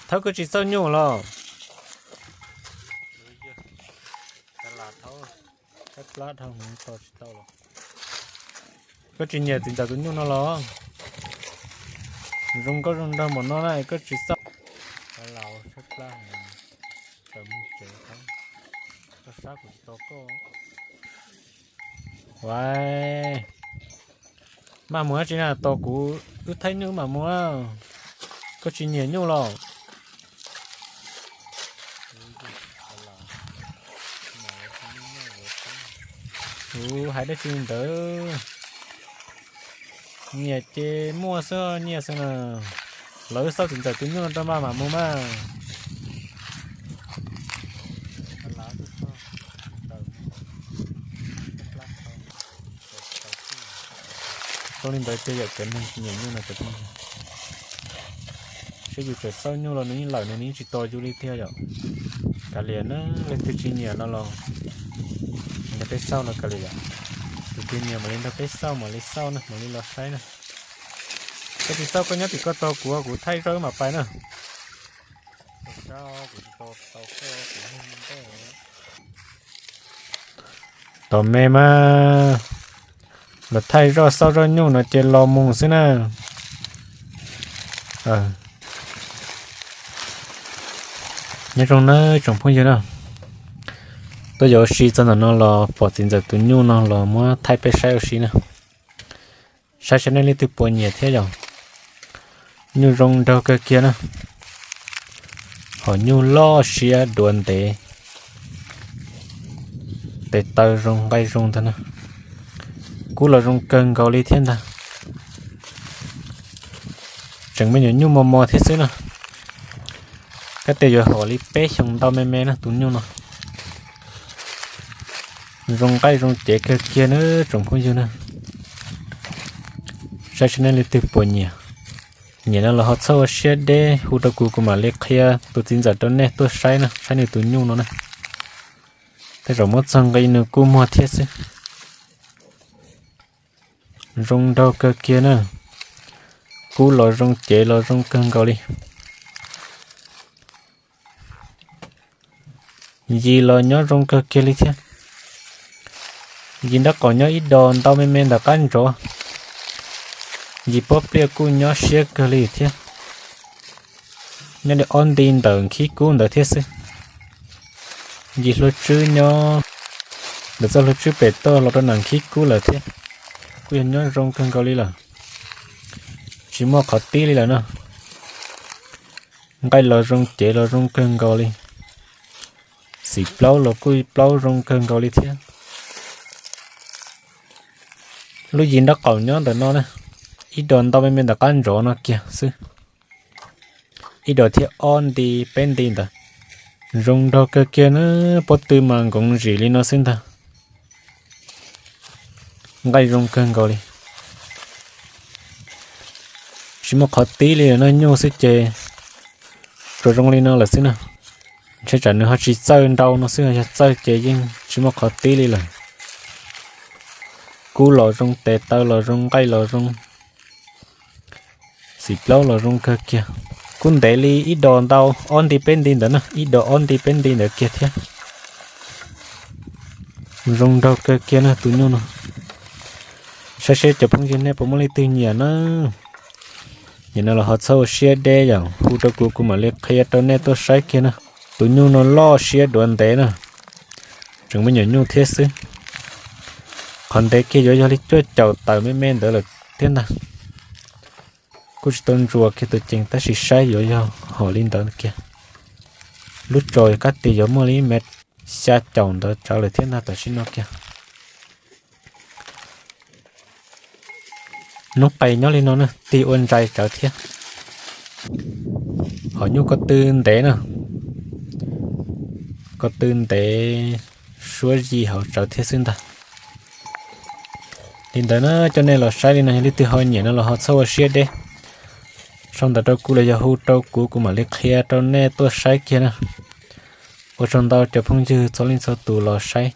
Thawb koj tsis xauj nyuj los? Koj tsis nyiam txiv ntxawm tus nyuj no los? Zoo nkauj zoo nraug npaum no na koj tsis xauj. Maj mus dab tsi na, tos kuv wb thaij nyuj mam mus. Koj tsis nyiam nyuj los? Kuv hais dab tsi li ntawd, nyiam ces muaj xwb, nyiam xwb na. Los wb xauj txiv ntxawm tus nyuj no rau mas mam mus mas. Zoo li ntawd ces yog cov neeg nyiam nyuj no cov phooj ywg, saib yus tseem xauj nyuj los nws yeej lawm, nws yeej tsis tos yus li thiab yom. Kav liam na, leej twg tsis nyiam no los nrog peb xauj los kav liam yom. Tus twg nyiam mam li nrog peb xauj, mam li xauj na, mam li los saib na. Koj tsis xauj koj nyob tim koj tos kuv, kuv thaij zoj wb mam pais na. Tos me mas, los thaij zoj xauj zoj nyuj no ces los mus xwb na. Nyob zoo nawb tsoom phooj ywg na, tuaj yuav ua si txog ntawm no los pom txiv ntxawm tus nyuj no los muab thaij peb saib ua si na. Saib saib nej leej twg puas nyiam thiab yom. Nyuj zoo nraug kawg kiag na, hom nyuj loj siab duav ntev, tes taw zoo nqaij zoo ntag na. Kub los zoo kawg nkaus li thiab ntag. Tseem me nyuam nyuj mos mos thiab xwb na. Kab tias yuav hom li peb xyoos ntau me me na tus nyuj no. Zoo nqaij zoo cev kawg kiag na tsoom phooj ywg na. Saib saib nej leej twg puas nyiam. Nyiam no los ho txhob ua siab deb hu rau kuv, kuv mam li qhia tus txiv ntxawm rau nej tuaj saib na, saib nws tus nyuj no na. Tej zaum muab txog nqi nws kuj muag thiab xwb. Zoo nraug kawg kiag na. Kub los zoo cev los zoo kawg nkaus li. Yis los nyob zoo kawg kiag li thiab. Yis nraub qaum nyob ib dos ntau me me ntawm qab ntsov. Yis pob pliaj kuj nyob siab kawg li thiab. Nyob li ob nti ntawm nkhib kub ntawd thiab xwb. Yis hlua tswb nyob ntawm txoj hlua tswb pem toj los rau nram nkhib kub lawm thiab. Kuj yog nyob zoo kawg nkaus li lawm. Tsis muaj qhov tib li lawm na. Nqaij los zoo cev los zoo kawg nkaus li. Xim plaub los kuj plaub zoo kawg nkaus li thiab. Lub yis nraub qaum nyob ntawm no na, ib dos ntau me me ntawm qab ntsov no kiag xwb. Ib dos thiab ob nti peb nti ntawd. Zoo nraug kawg kiag na, pob tw mas nkoov zim li no xwb ntag. Nqaij zoo kawg nkaus li. Tsis muaj qhov tib li lawm na, nyuj xwb ces tsuas zoo li no lawm xwb na. Ntshe tsam nws ho tsis txawj nrau no xwb, yog txawj ces yeej tsis muaj qhov tib li lawm. Kub los zoo, tes taw los zoo, nqaij los zoo, xim plaub los zoo kawg kiag. Kuj ntev li ib dos ntau ob nti peb nti ntawd na, ib dos ob nti peb nti ntawd kiag thiab. Zoo nraug kawg kiag na tus nyuj no. Saib seb cov phooj ywg nej puas muaj leej twg nyiam na. Nyiam no los ho txhob ua siab deb yom, hu rau kuv, kuv mam li qhia rau nej tuaj saib kiag na. Tus nyuj no loj siab duav ntev na, tseem me nyuam nyuj thiab xwb. Qhov ntev kiag yuav yog li cuaj caum tawm me me ntawd lawm thiab ntag. Kuj tsis tau ntsuas kiag tus cees tab sis saib yuav yog hom li ntawd kiag. Lub tsos kab tis yuav muaj li ib mev xya caum ntawd tsawv lawm thiab ntag tam sim no kiag. Hnub qes nyob li no na, tig ua ntsais tsawv thiab. Hom nyuj ko tw ntev na, ko tw ntev, suab yig hauv tsawv thiab xwb ntag. Li ntawd na, coj nej los saib li no, yog leej twg ho nyiam no los ho txhob ua siab deb, sau ntawv rau kuv los yog hu rau kuv, kuv mam li qhia rau nej tuaj saib kiag na. Ua tsaug ntau cov phooj ywg txhua leej txhua tus los saib.